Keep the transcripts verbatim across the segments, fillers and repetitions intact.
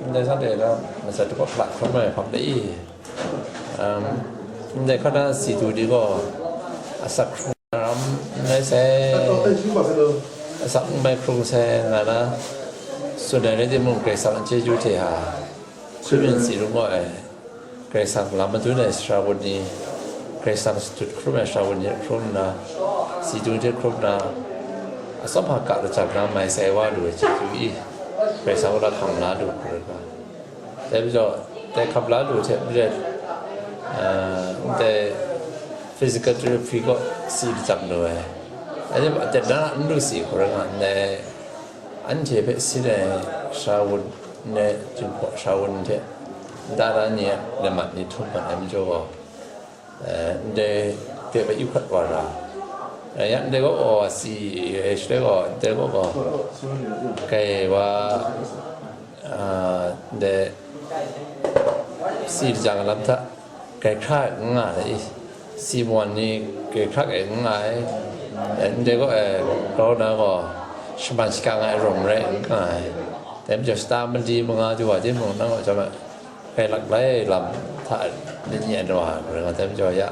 Ndai sa de na, masa tu hpla hkrum ai hpang de i. Um, ndai hkra na si tu di gaw, asak hkrum ram n rai sai, asak n bai hkrung sai nga na, tsun ai rai timung, Karai Kasang a chyeju hte ha, hkrum yin si ru gaw ai. Karai Kasang lam madun ai sara wun ni, Karai Kasang shadut hkrum ai sara wun ni hkrum nna, si tu hte hkrum nna, atsawm hpa ka lachyang na mai sai wa lu ai chyeju i, Karai Kasang a lahkang la lu hkrum ai ga. Dai majaw, dai hkap la lu hte maren, ah, ndai physical therapy kaw si lachyang lu ai. Anhte aten na n lu si hkrum ai nga ndai, anhte hpe sin ai sara wun, ndai Jinghpaw sara wun hte nta na ni a lamat ni htum mat ai majaw gaw, eh, ndai hte hpe yu hkat wa ra. Eh, ya ndai gaw, aw, si, eh, shaloi gaw, ndai gaw, gaw, kai wa, ah, ndai si lachyang lam hta, kai hkra ai n nga ai, si mawan ni kai hkra ai n nga ai, eh, ndai gaw, eh, grau na gaw, shaman shakang ai arawng rai n nga ai, dai majaw shata mali manga du wa timung, nang gaw chyawm ai, kai laklai lam hta ni nye ai wa rai nga, dai majaw ya,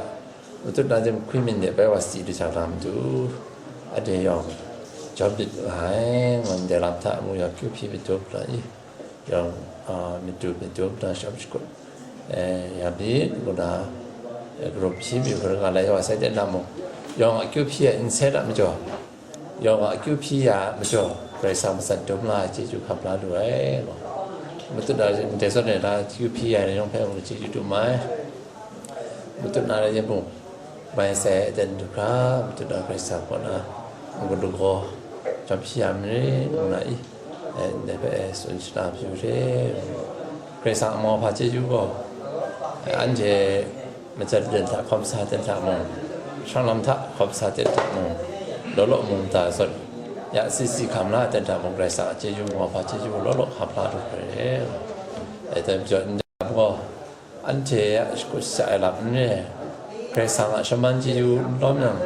matut na jim hkwi myit de bai wa si lachyang na matu, ade yawng jawm bit nga ai, ngu ndai lam hta mu yawng kyu hpyi myit dum na i, yawng, a, myit du myit dum na shawm shakut, e, ya myit ngu na, e, karum hpyi myit hkrum nga lai wa sai de na mung, yawng akyu hpyi ai n sai na majaw, yawng a akyu hpyi ya majaw, Karai Kasang matsan dum la ai chyeju hkam la lu ai, ngu. Matut na ndai zawn e na akyu hpyi ya ai yawng hpe mung chyeju dum ai. Matut na rai timung, mai sai aten du hkra, matut na Karai Kasang kaw na n-gun lagaw, jawm hpyi ya myit rai, ngu na i, e, ndai hpe e tsun shana mayu re. Karai Kasang a mauhpa chyeju gaw, e, anhte majan ten hta, hkawm sa ten hta mung, shawng lam hta hkawm sa ten hta mung, law law mung ta zawn, ya si si hkam la ten hta mung, Karai Kasang a chyeju, mauhpa chyeju law law hkam la lu hkra re. E, dai majaw, ndai lam gaw, anhte a shakut sha ai lam n re ai, Karai Kasang a shaman chyeju n lawm yang,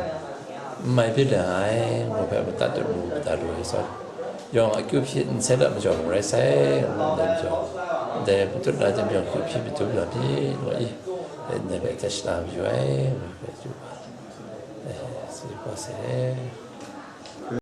n mai byin ai, ngu hpe madat dut mu, madat lu ai zawn, yawng akyu hpyi n sai dat majaw mung rai sai, ngu ndai majaw, ndai matut na jim yawng akyu hpyi myit dum yawng ni, ngu i, ndai hpe hte shana mayu ai, ngu hpe chyu wa, e, si wa sai.